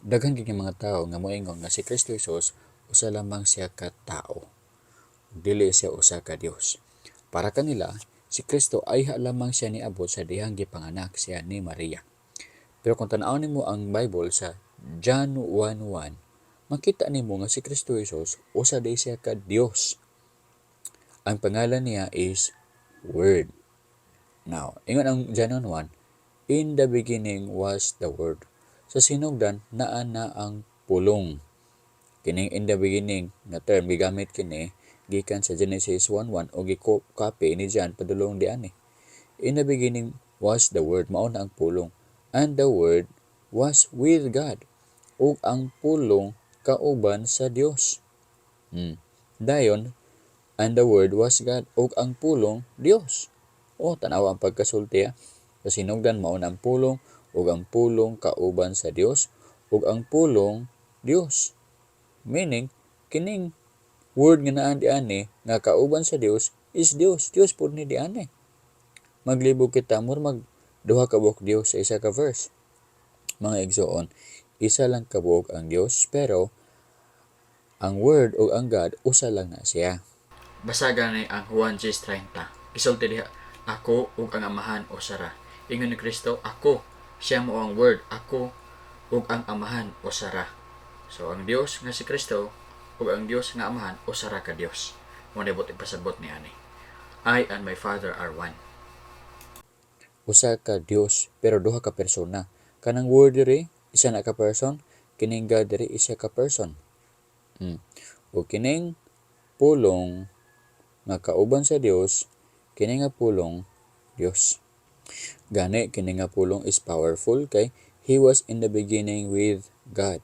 Daghan kay mga tawo nga moingon nga si Kristo Jesus usa lamang siya ka tawo. Dili siya usa ka Dios. Para kanila, si Kristo ayha lamang siya niabot sa dihang gipanganak siya ni Maria. Pero kung tan-awon nimo ang Bible sa John 1:1, makita nimo nga si Kristo Jesus usa diay siya ka Dios. Ang pangalan niya is Word. Now, ingon ang John 1:1, "In the beginning was the Word." Sa sinugdan, naa na ang pulong. Kining "in the beginning" nga term, gigamit kini gikan sa Genesis 1:1 o gi-copy ni John padulong diani. In the beginning was the Word, mao na ang pulong. And the Word was with God. Ug ang pulong kauban sa Dios. Dayon, and the Word was God. Ug ang pulong Dios. Oh, tanawa ang pagkasulti ha. Sa sinugdan, mao na ang pulong, ug ang pulong kauban sa Dios, ug ang pulong Dios. Meaning, kining Word nga naa diani nga kauban sa Dios is Dios. Dios pud ni diani. Maglibog kita mur mag duha ka buok Dios sa isa ka verse. Mga igsoon, isa lang ka buok ang Dios, pero ang Word ug ang God usa lang na siya. Basa gani ang Juan 10:30. Gisulti diha, "Ako ug ang Amahan usa ra." Ingon ni Kristo, "Ako," siya mao ang Word, "ako ug ang Amahan usa ra." So ang Dios nga si Kristo ug ang Dios nga Amahan usa ra ka Dios. Mao na ipasabot ni ani. "I and my Father are one." Usa ka Dios pero duha ka persona. Kanang Word diri isa na ka person, kining God diri isa ka person. Ug kining pulong nga kauban sa Dios, kini nga pulong Dios. Gani kini nga pulong is powerful kay he was in the beginning with God.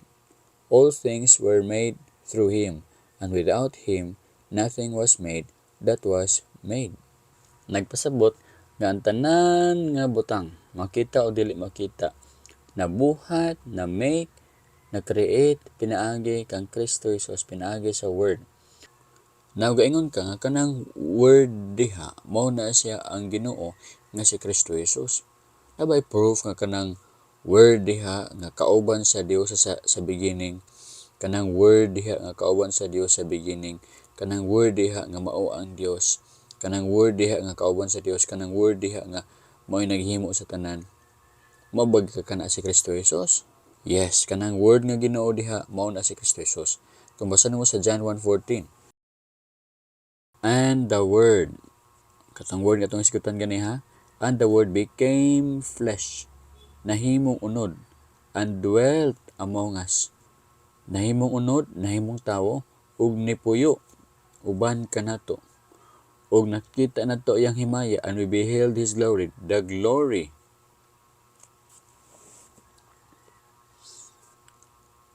All things were made through him, and without him nothing was made that was made. Nagpasabot nga ang tanan nga butang, makita o dili makita, nabuhat, na make, na create pinaagi kang Kristo Jesus, pinaagi sa Word. Now, gaingon ka nga kanang Word diha mao na siya ang Ginoo nga si Kristo Jesus. Naa bay proof nga kanang Word diha nga kauban sa Dios sa beginning, kanang Word diha nga kauban sa Dios sa beginning, kanang Word diha nga mao ang Dios, kanang Word diha nga kauban sa Dios, kanang Word diha nga mao'y naghimo sa tanan, mao ba ka kana si Kristo Jesus? Yes, kanang Word nga Ginoo diha mao na si Kristo Jesus. Kung basa nimo sa John 1:14, and the Word, katong Word nga atong isgutan gani ha, and the Word became flesh, nahimong unod, and dwelt among us. Nahimong unod, nahimong tawo, ug nipuyo uban kanato. Ug nakita nato iyang himaya, and we beheld his glory, the glory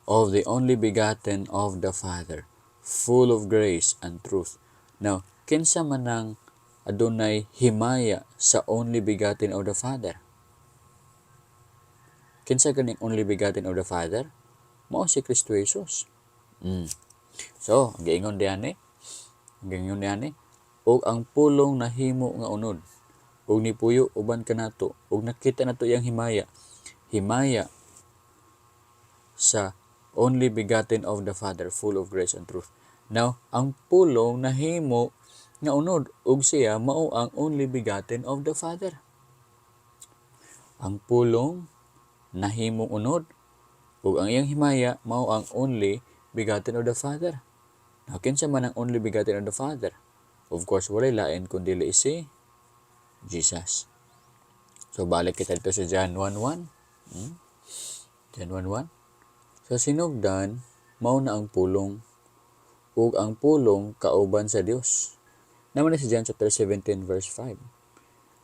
of the only begotten of the Father, full of grace and truth. Now, kinsa man ang adunay himaya sa only begotten of the Father? Kinsa ganing only begotten of the Father? Mao si Kristo Jesus. So, ang giingon diani, ang giingon diani, ug ang pulong nahimo nga unod, ug nipuyo uban kanato, ug nakita nato iyang himaya. Himaya sa only begotten of the Father, full of grace and truth. Now, ang pulong nahimo nga unod ug siya mao ang only begotten of the Father. Ang pulong nahimong unod ug ang iyang himaya mao ang only begotten of the Father. Now, kinsa man ang only begotten of the Father? Of course, walay lain kun dili si Jesus. So, balik kita dito sa John 1:1. John 1:1. Sa sinugdan, mao na ang pulong, ug ang pulong kauban sa Dios. Naman na si John chapter 17 verse 5.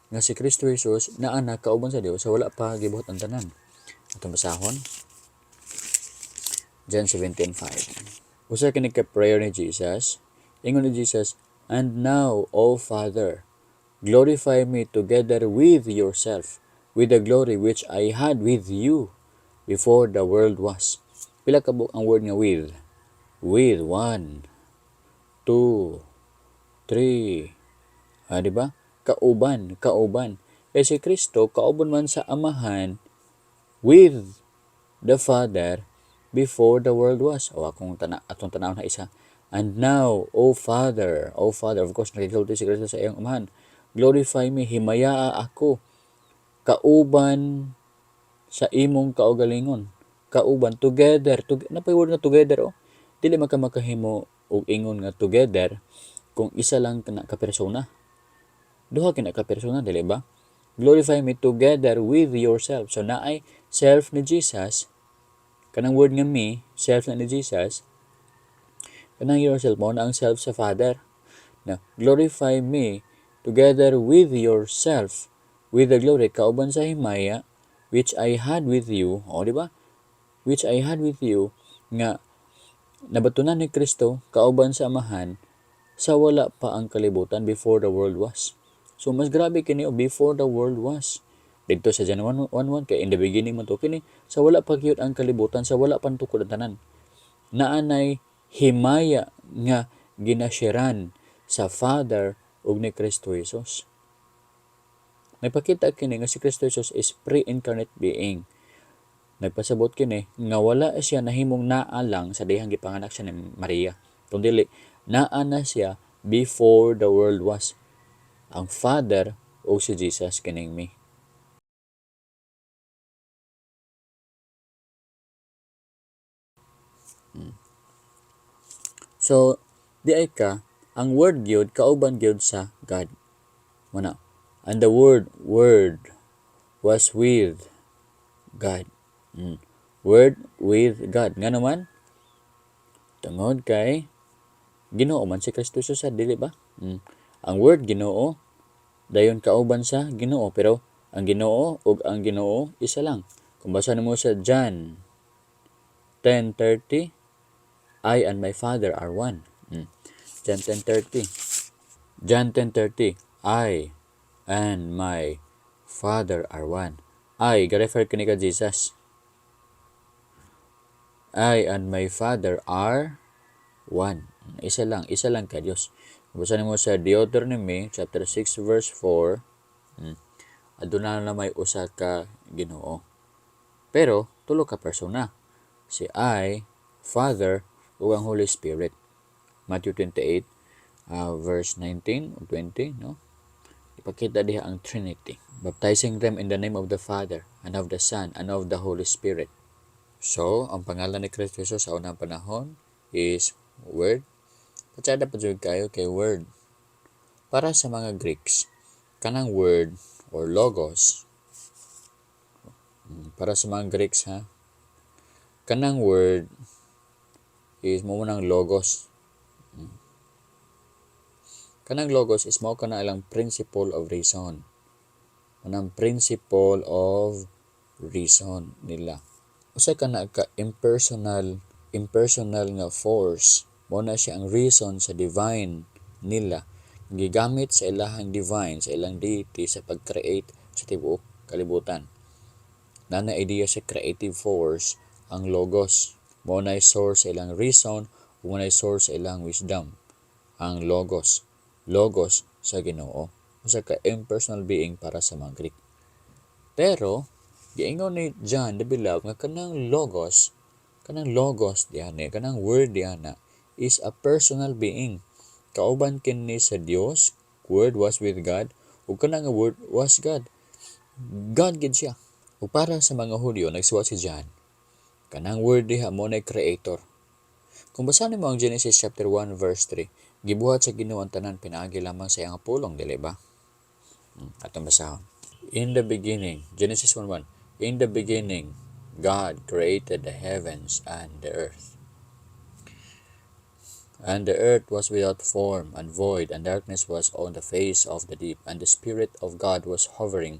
Nga si Kristo Jesus naa na kauban sa Dios sa wala pa gibuhat ang tanan. Atong basahon. John 17:5. Usa kini ka prayer ni Jesus. Ingon ni Jesus, "And now, O Father, glorify me together with yourself, with the glory which I had with you before the world was." Pila ka buok ang word nga "with"? With, one, two, three. Ah, di ba? Kauban, kauban. Kay si Kristo kauban man sa Amahan, with the Father. before the world was. O akong tana atong tanaw na isa. And now, O Father, O Father, of course, nakisulti si Kristo sa iyang Amahan, glorify me, himayaa ako, kauban sa imong kaugalingon. Kauban, together, napay word nga together, oh. Dili man ka makahimo og ingon nga together kung isa lang kana ka persona. Duha kina ka persona, dili ba? Glorify me together with yourself. So naay self ni Jesus, kanang word nga me, self na ni Jesus, kanang yourself mo na ang self sa Father. Na glorify me together with yourself with the glory, kauban sa himaya, which I had with you, o di ba? Which I had with you, nga nabatunan ni Kristo kauban sa Amahan sa wala pa ang kalibutan, before the world was. So mas grabe kini, oh, before the world was. Dito sa John 1:1 kay in the beginning man to kini, sa wala pa gyud ang kalibutan, sa wala pa tukod ang tanan. Naanay himaya nga ginashiran sa Father ug ni Kristo Jesus. Nagpakita kini nga si Kristo Jesus is pre-incarnate being. Nagpasabot kini nga wala siya nahimong naa lang sa dihang gipanganak siya ni Maria. Kung dili, naa na siya before the world was. Ang Father o si Jesus kining me. So, di ay ka, ang word gyud kauban gyud sa God. Muna. And the word was with God. Word with God. Nga naman, tungod kay Ginoo man si Kristo sa dili ba? Ang word Ginoo dayon kauban sa Ginoo, pero ang Ginoo ug ang Ginoo isa lang. Kung basa nimo sa John 10:30, I and my Father are one. John 10:30. John 10:30, I and my Father are one. I, ga-refer kini ka Jesus. I and my Father are one. Isa lang ka Dios. Basa nimo sa Deuteronomy chapter 6 verse 4, aduna na may usa ka Ginoo. Pero tulo ka persona. Si I, Father, ug ang Holy Spirit. Matthew 28 verse 19 ug 20, no? Ipakita diha ang Trinity. Baptizing them in the name of the Father and of the Son and of the Holy Spirit. So, ang pangalan ni Kristo Jesus sa unang panahon is Word. Patsada pa jud kayo kay Word. Para sa mga Greeks, kanang word or logos, para sa mga Greeks ha, kanang word is mo nang logos. Kanang logos is mao kana ilang principle of reason. Kanang principle of reason nila. Usa ka na ka impersonal nga force, mo na siya ang reason sa divine nila. Gigamit sa ilahang divine, sa ilang deity sa pag-create sa tibuok kalibutan. Nana idea sa creative force ang logos. Mo na source sa ilang reason, mo na source sa ilang wisdom. Ang logos. Logos sa Ginoo. Usa ka impersonal being para sa mga Greek. Pero giingon ni John the Beloved nga kanang logos diha ni, kanang word diha na is a personal being. Kauban kini sa Dios, word was with God, ug kanang nga word was God. God gid siya. Ug para sa mga Hudyo, nagsuwat si John, kanang word diha mo na creator. Kung basahin mo ang Genesis chapter 1 verse 3, gibuhat sa Ginoo ang tanan pinaagi lamang sa iyang pulong, dili ba? Atong basahon. In the beginning, Genesis 1:1, in the beginning, God created the heavens and the earth. And the earth was without form and void, and darkness was on the face of the deep, and the Spirit of God was hovering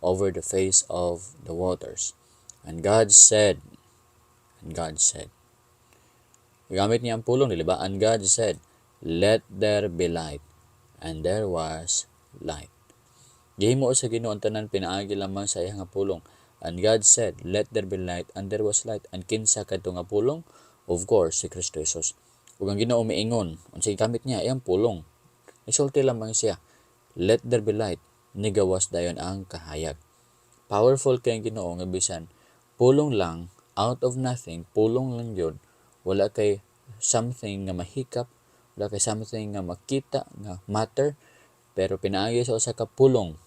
over the face of the waters. And God said, and God said, gamit niya ang pulong, di ba? And God said, let there be light. And there was light. Gihimo sa Ginoo ang tanan pinaagi lamang sa iyang pulong. And God said, let there be light, and there was light. And kinsa kadto nga pulong? Of course, si Kristo Jesus. Ug ang Ginoo miingon, unsay gamit niya? Iyang pulong. Nisulti lamang siya, let there be light. Nigawas dayon ang kahayag. Powerful kay ang Ginoo nga bisan pulong lang Out of nothing, pulong lang yun. Wala kay something nga mahikap, wala kay something nga makita nga matter, pero pinaagi sa usa ka pulong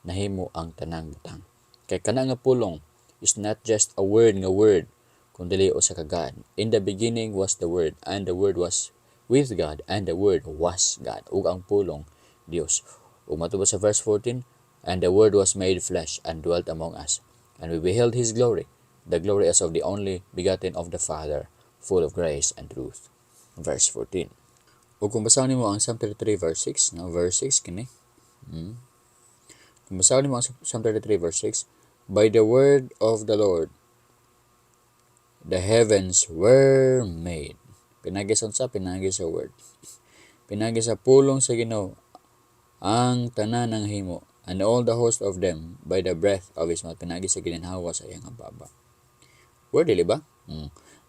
nahimo ang tanang butang. Kay kana nga pulong is not just a word nga word, kun dili usa ka God. In the beginning was the Word, and the Word was with God, and the Word was God. Ug ang pulong Dios. Ug matubos sa verse 14, "And the Word was made flesh and dwelt among us, and we beheld His glory, the glory as of the only begotten of the Father, full of grace and truth." Verse 14. Ug kung basahon nimo ang Psalm 33 verse 6, no, verse 6 kini. Kung basahon nimo ang Psalm 33 verse 6, "By the word of the Lord the heavens were made." Pinagi sa unsa? Pinagi sa word. Pinagi sa pulong sa Ginoo ang tanan ng himo, "and all the host of them by the breath of His mouth." Pinagi sa gininhawa sa iyang baba. Word, dili ba?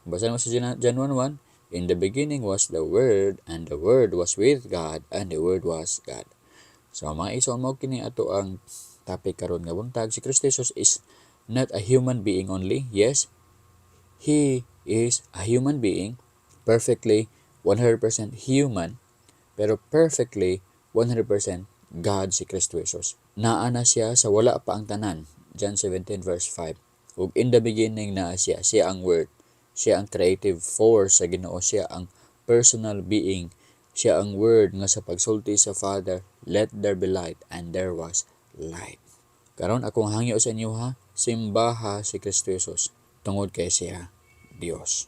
Basa mo sa John 1:1, "In the beginning was the Word, and the Word was with God, and the Word was God." So, mga igsoon, mo kini ato ang topic karon nga buntag. Si Kristo Jesus is not a human being only. Yes, He is a human being, perfectly 100% human, pero perfectly 100% God si Kristo Jesus. Naa na siya sa wala pa ang tanan. John 17 verse 5. Ug in the beginning naa siya, siya ang Word. Siya ang creative force sa Ginoo, siya ang personal being. Siya ang Word nga sa pagsulti sa Father, "Let there be light," and there was light. Karon, akong hangyo sa inyo ha, simbaha si Kristo Jesus tungod kay siya Dios.